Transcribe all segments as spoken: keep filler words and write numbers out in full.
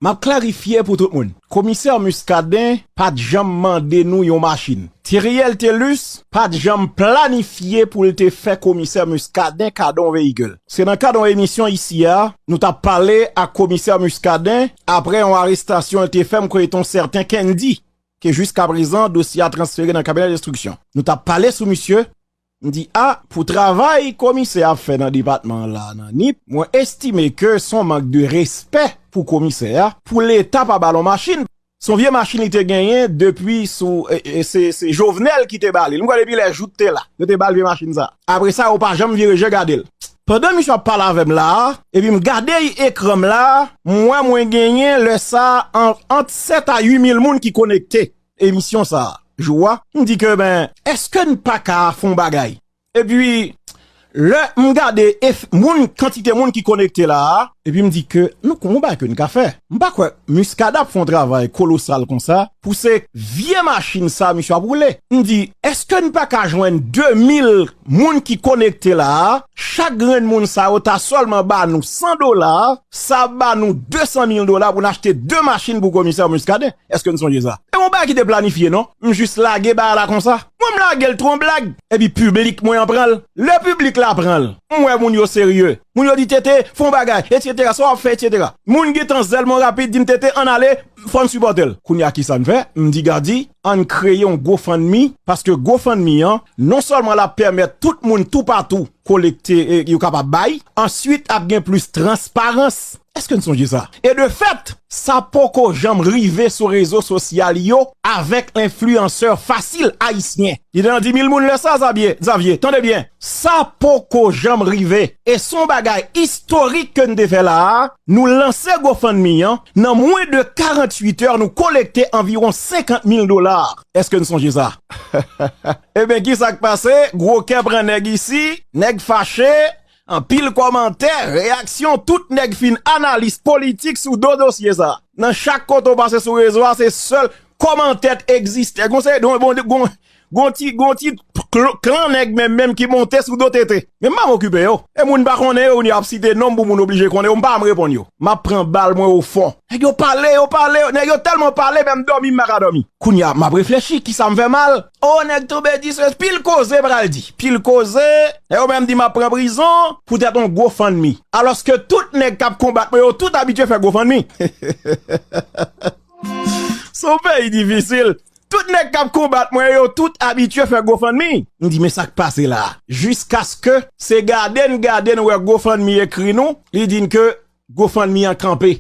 M ap klarifye pou tout moun. Komisè Muscadin pa t janm mande nou yon machin. Theriel Thelus pa t janm planifye pou l te fè Komisè Muscadin kado yon veyikil. Se nan kad yon emisyon isi a, nou t ap pale ak Komisè Muscadin apre yon arestasyon l te fè, m kwè, yon sèten Kendy, ke jiskaprezan dosye a transfere nan kabinè enstriksyon. Nou t ap pale sou misye, m di, a, pou travay komisè a ap fè nan depatman an la, nan Nip, mwen estime ke se yon mank de respè pou komisè a, pou Leta pa ba l yon machin. Se yon vye machin li te genyen depi sou, e, e, se, se Jovenel ki te ba li l. M kwè depi lè Jouthe te la, yo te ba l vye machin sa. Apre sa, yo pa janm vire je gade l. Pandan misye ap pale avè m la a, epi m gade ekran m la a, m wè mwen genyen lè sa a an, ant sèt a uit mil moun ki konekte emisyon sa a. Jou a, m di ke, ben, èske n pa ka fè yon bagay? Epi, lè m gade ef-, moun, kantite moun ki konekte la a, epi m di ke nou gon bagay ke n ka fè. M pa kwè Muscadin ap fè yon travay kolosal konsa pou se vye machin sa misye ap woule. M di, èske n pa ka jwenn de mil moun ki konekte la a, chak grenn moun sa yo ta sèlman ba nou san dola, sa ap ba nou de san mil dola pou n achte de machin pou komisè Muscadin. Èske n sonje sa? E yon bagay ki te planifye, non? M jis lage bagay la konsa. Mwen, m lage l twò blag. Epi piblik mwen an pran l. Lè piblik la pran l, m wè moun yo serye. Moun yo di, Tete, fè yon bagay, etsetera. Sa w ap fè, etsetera. Moun gentan zèl mwen rapid, di m, Tete, ann ale, fò n sipòte l. Kounye a, ki sa n fè? M di Gady, ann kreye yon GoFundMe, paske GoFundMe an, non sèlman l ap pèmèt tout moun toupatou kolekte, e yo kapab bay, answit, ap gen plis transparans. Èske n sonje sa? E de fèt, sa poko janm rive sou rezo sosyal yo avèk enfliyansè fasil ayisyen. Li te nan di mil moun lè sa, Xavier, Xavier, tande byen. Sa poko janm rive. E se yon bagay istorik ke n te fè la a. Nou lanse GoFundMe an. Nan mwen de karanntuit è, nou kolekte anviwon senkant mil dola. Èske n sonje sa? Ebyen, ki sa k pase? Gwo kè pran nèg isi, nèg fache, anpil kòmantè, reyaksyon, tout nèg fin analis politik sou do dosye sa. Nan chak kote w pase sou rezo a, se sèl kòmantè k egziste. Gon se, gon, gon, gon, gon ti, gon ti kl-, klan nèg menm, menm ki monte sou do Tete. Men m pa m okipe yo. E moun pa konnen yo, ni ap site non m pou moun oblije konnen yo, m pa m reponn yo. M ap pran bal mwen o fon. Nèg yo pale, yo pale, nèg yo tèlman pale, menm dòmi m pa ka dòmi. Kounye a, m ap reflechi, ki sa m fè mal? O, nèg tonbe di se pil koze pral di. Pil koze. Nèg yo menm di m ap pran prizon poutèt yon GoFundMe. Alòske tout nèg k ap konbat mwen yo tout abitye fè GoFundMe. Se yon peyi difisil. Tout nèg k ap konbat mwen yo tout abitye fè GoFundMe. M di, men sa k pase la? Jiskaske se gade n gade n wè GoFundMe ekri nou, li di n ke GoFundMe an kanpe.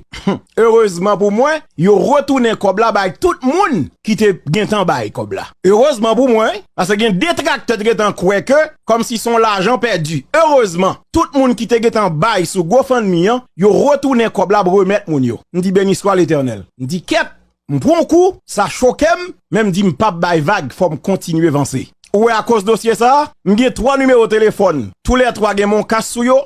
Erezman pou mwen, yo retounen kòb la bay tout moun ki te gentan bay kòb la. Erezman pou mwen, paske gen detraktè te gentan kwè ke kòmsi se yon lajan pèdi. Erezman, tout moun ki te gentan bay sou GoFundMe an, yo retounen kòb la ap remèt moun yo. M di, beni swa Letènèl. M di, kèt, m pran yon kou, sa choke m, men m di m p ap bay vag, fò m kontinye vanse. Ou wè, akoz dosye sa a, m gen twa nimewo telefòn. Toulètwa gen MonCash sou yo,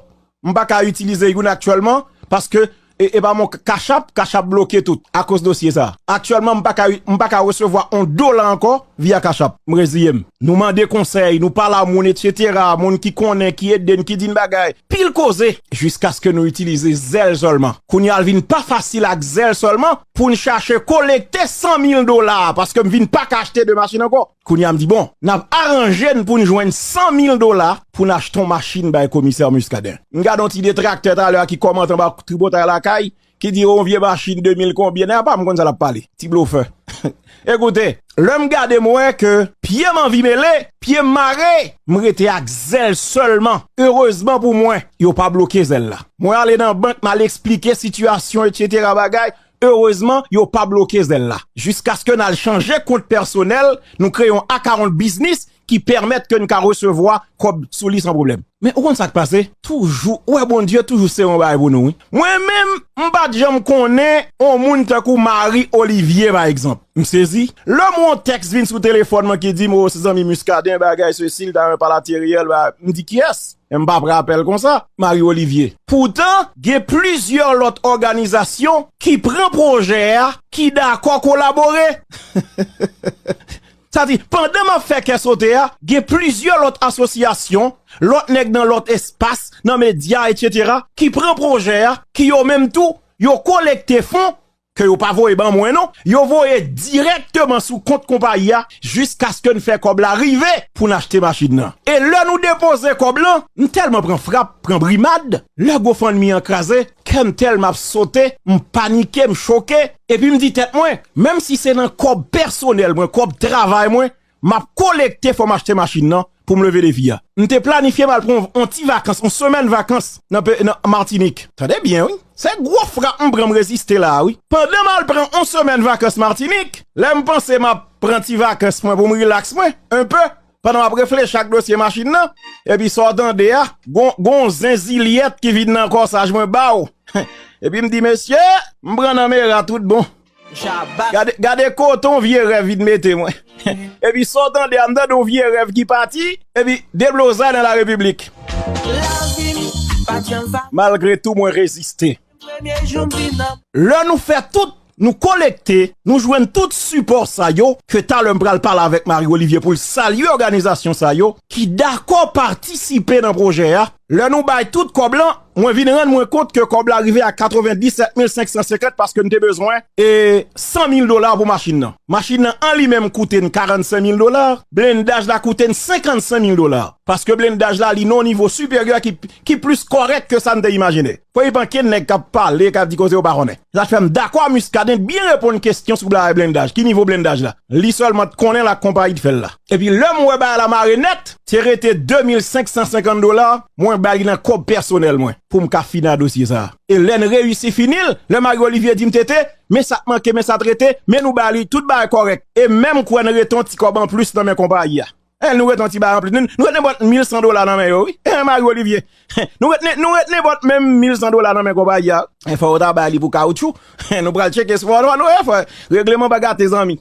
m pa ka itilize youn aktyèlman, paske e, e pa mon Cash App, Cash App bloke tout, akoz dosye sa a. Aktyèlman, m pa ka, m pa ka resevwa yon dola ankò via Cash App. M reziye m. Nou mande konsèy, nou pale a moun, etsetera, moun ki konnen, ki ede n, ki di n bagay. Pil koze, jiskaske nou itilize zèl sèlman. Kounye a l vin pa fasil ak zèl sèlman pou n chache kolekte san mil dola, paske m vin pa ka achte de machin ankò. Kounye a m di, bon, n ap aranje n pou n jwenn san mil dola pou n achte yon machin bay komisè Muscadin. M gade yon ti detraktè talè a ki kòmante anba tripotay lakay, ki di, o, yon vye machin de mil konbyen, nèg pa m konn sa l ap pale. Ti blofè. Ekoute, lè m gade m wè ke pye m anvi mele, pye m mare, m rete ak zèl sèlman. Erezman pou mwen, yo pa bloke zèl la. Mwen ale nan bank, m al eksplike sitiyasyon, etsetera bagay. Erezman, yo pa bloke zèl la. Jiskaske n al chanje kont pèsonèl, nou kreye yon akawont biznis ki pèmèt ke n ka resevwa kòb sou li san pwoblèm. Men ou konn sa k pase? Toujou, ou wè Bondye toujou se yon bagay pou nou, wi. Mwen menm, m pa t janm konnen yon moun tankou Marie Olivier, pa egzanp. M sezi. Lè m wè yon tèks vin sou telefòn mwen ki di m, o, se zanmi Muscadin, bagay, sesi, l ta renmen pale a Theriel, bagay. M di, kiyès? Men m pa pran apèl konsa, Marie Olivier. Poutan, gen plizyè lòt òganizasyon ki pran pwojè a, ki dakò kolabore. Sa di, pandan m ap fè kè sote a, gen plizyè lòt asosyasyon, lòt nèg nan lòt espas, nan medya, etsetera, ki pran pwojè a, ki yo menm tou, yo kolekte fon, ke yo pa voye ban mwen non. Yo voye dirèkteman sou kont konpayi a jiskaske n fè kòb la rive pou n achte machin nan. E lè nou depoze kòb lan, m tèlman pran frap, pran brimad, lè GoFundMe an kraze, kè m tèlman ap sote, m panike, m choke, epi m di tèt mwen, menm si se nan kòb pèsonèl mwen, kòb travay mwen, m ap kolekte fò m achte machin nan pou m leve defi a. M te planifye m al pran yon ti vakans, yon semèn vakans nan, pe- nan Matinik. Tande byen, wi. Se gwo frap m pran m reziste la, wi. Pandan m al pran yon semèn vakans Matinik, lè m panse m ap pran ti vakans mwen pou m rilaks mwen, enpe, pandan m ap reflechi ak dosye machin nan, epi sa w tande a, gon, gon zen zilyèt ki vin nan kòsaj mwen ba w. Epi m di, mesye, m pran nan mera tout bon. Gade, gade kote yon vye rèv vin mete mwen. Epi sa w tande a, m tande yon vye rèv ki pati, epi deblozay nan la repiblik. Malgre tou, mwen reziste. Lè nou fè tout, nou kolekte, nou jwenn tout sipò sa yo, ke talè m pral pale avèk Marie Olivier pou l salye òganizasyon sa yo, ki dakò patisipe nan pwojè a. Lè nou bay tout kòb lan, mwen vin rann mwen kont ke kòb la rive a katrevenndisèt mil senk san senkant paske n te bezwen e san mil dola pou machin nan. Machin nan an li menm koute n karannsenk mil dola, blendaj la koute n senkannsenk mil dola. Paske blendaj la, li nan yon nivo siperyè ki, ki plis kòrèk ke sa n te imajine. Fò li pa ankenn nèg k ap pale, k ap di koze yo pa konnen. Sa fè m dakò a Muscadin byen reponn kesyon sou bagay blendaj. Ki nivo blendaj la? Li sèlman t konnen l ak konpayi t fè l la. Epi lè m wè bagay la mare nèt, te rete de mil senk san senkant dola, mwen ba li nan kòb pèsonèl mwen, pou m ka fini a dosye sa a. E lè n reyisi fini l, lè Marie Olivier di m tete, men sa k manke, men sa t rete, men nou ba li tout bagay kòrèk. E menm kwè n rete yon ti kòb anplis nan men konpayi a. Eh, nou ret yon ti bagay anplis. Nou, nou ret nenpòt mil san dola nan men yo, wi. Eh, Marie Olivier. Nou ret, nen- nou ret nenpòt menm mil san dola nan men konpayi a. Eh, fò yo ta bay li pou kawoutchou. Nou pral tcheke sipò nou, nou, eh, fò regleman pa gate zanmi.